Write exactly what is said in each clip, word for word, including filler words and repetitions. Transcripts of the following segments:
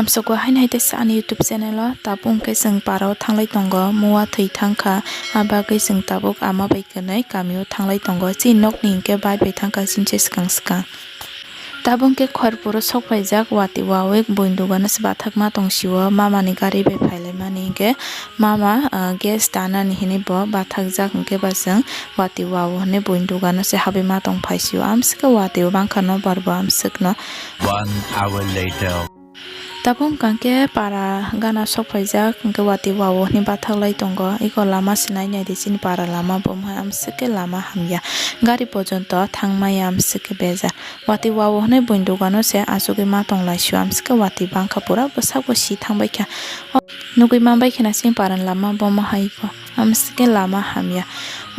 Amsukwa haino hai teisa ani YouTube channel o tabuk hwnkhe chwng para o thanglai tongo, muwa thwi thangkha, abagwi chwng tabuk ama bai kwnwi kami o thanglai tongo, chini nokni hwnkhe bike bai thangkha chini se swkang swkang. Tabuk hwnkhe Kharpuro sok phaijak, watwi wawi buini dugano se bathakma tongsio, mama ni gari bai phailaimani hwnkhe mama, ah, gas tanani hinwi bo bathakjak, hwnkhe ba chwng watwi wao hinwi buini dugano se habwi ma tong phaisio, amswkhe watwi o bangkha nobar bo amswkno. One hour later. Tabuk hwnkha khe para gana sok phaijak, hwnkhe watwi wao hinwi bathak lai tongo. Eko lama se nai nai di, chini para lama bo wngkha amswk khe lama hamya. Gari pojonto thang maya amswk khe bejak. Watwi wao hinwi buini dugano se achugwi ma tong lai sio, amswk khe watwi bangkha pura bwsakbo si thang bai kha. O nugwi man bai khe na chini para ni lama bo wngkha eko. Amswk khe lama hamya.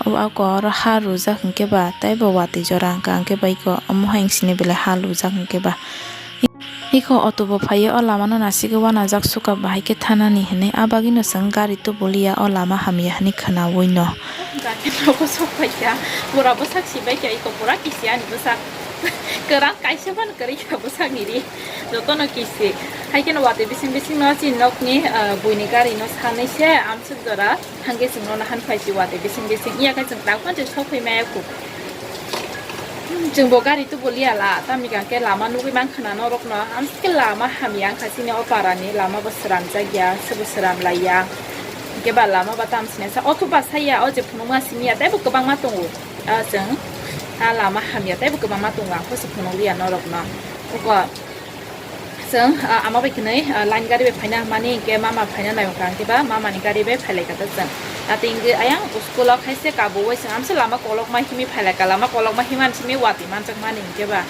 O ako oro ha rwjak hwnkhe ba, tei bo watwi jora hwnkha hwnkhe ba eko omo hai wngsini belai ha lujak hwnkhe ba. Iko auto bo phaiyo, o lama no nasigwi uanajak suka bahai khe thanani hinwi, a bagwi no chwng gari tubuliya, o lama hamya hinwi khwnawi no. Gari nogo sok phaikha, pura bwsak si baikha, iko pura kisi ani bwsak. Kwran kaisa phano kwrwi kha bwsak ni ri, joto no kisi. Hai kheno watwi bising bising no chini nokni, ah, buini gari no sanwi se amswk jora. Hangke chwng nono han phai si watwi bising bising, iya khe chwng tak phano chwng sok phai maya kuk. Chwng bo gari tubuliya la, tamni hwnkhe lama nugwi mankha na norok no, amswk khe lama hamya wngkha chini o para ni, lama bo swnamjak ya, se bo swnam lai ya. Hwnkhe ba lama ba tam sini sa, o thu ba saya, o je phunukma simi ya, tei bo kwbangma tongo. A chwng a lama hamya, tei bo kwbangma tongo, ang khe se phunukliya norok no. Oko. Chwng, ah, ama bai kwnwi, ah, line gari bai phaina mani hinkhe mama phaina nai wngkha, hinkhe ba mama ni gari bai phailai kha ta chwng. Ati hinkhe ayang school o khaise kabuwi chwng amsa lama kolokma himwi phailai kha, lama kolokma himani simi watwi manjak mani hinkhe ba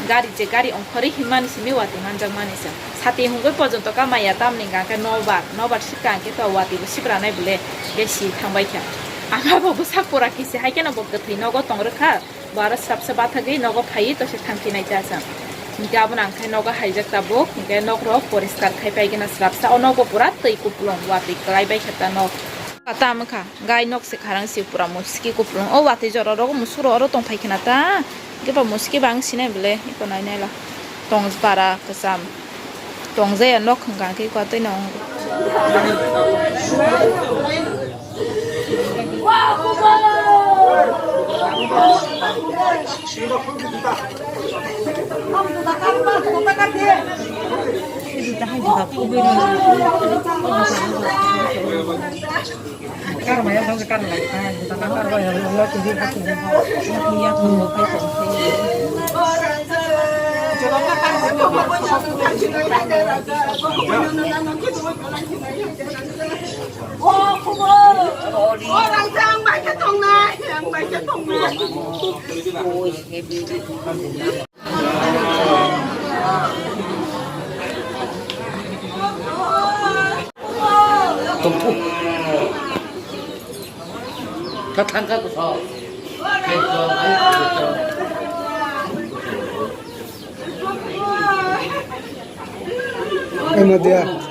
gari je gari ongkhorwi himani simi watwi manjak mani chwng. Sati hungwi pojonto kamaya tamni hwnkha khe nobar, nobar sika hinkhe to watwi bo sibra nai bole khe si thang bai kha. Ama bo bwsak pura khe si hai kheno bo kwthwi nogo tong rwkha. Bo aro srapsa bathagwi nogo phaiwi toise thangphinai ta chwng. Hinkhe abono ang khe nogo haijak tabuk, hinkhe nokrok poriskar khai paigwna srapsa. O nogo pura twi kupulung, watwi kwlai bai khe ta nok. Tam wngkha, gai nok se kharang se pura muski kupulung. O watwi jora rogo musuk rok oro tong phai khna ta. Hinkhe ba muski bang sinai bole, eko nai nai la. Tong bara kwcham. Tongjaya nok hwnkha khe eko twi no. Ema dia.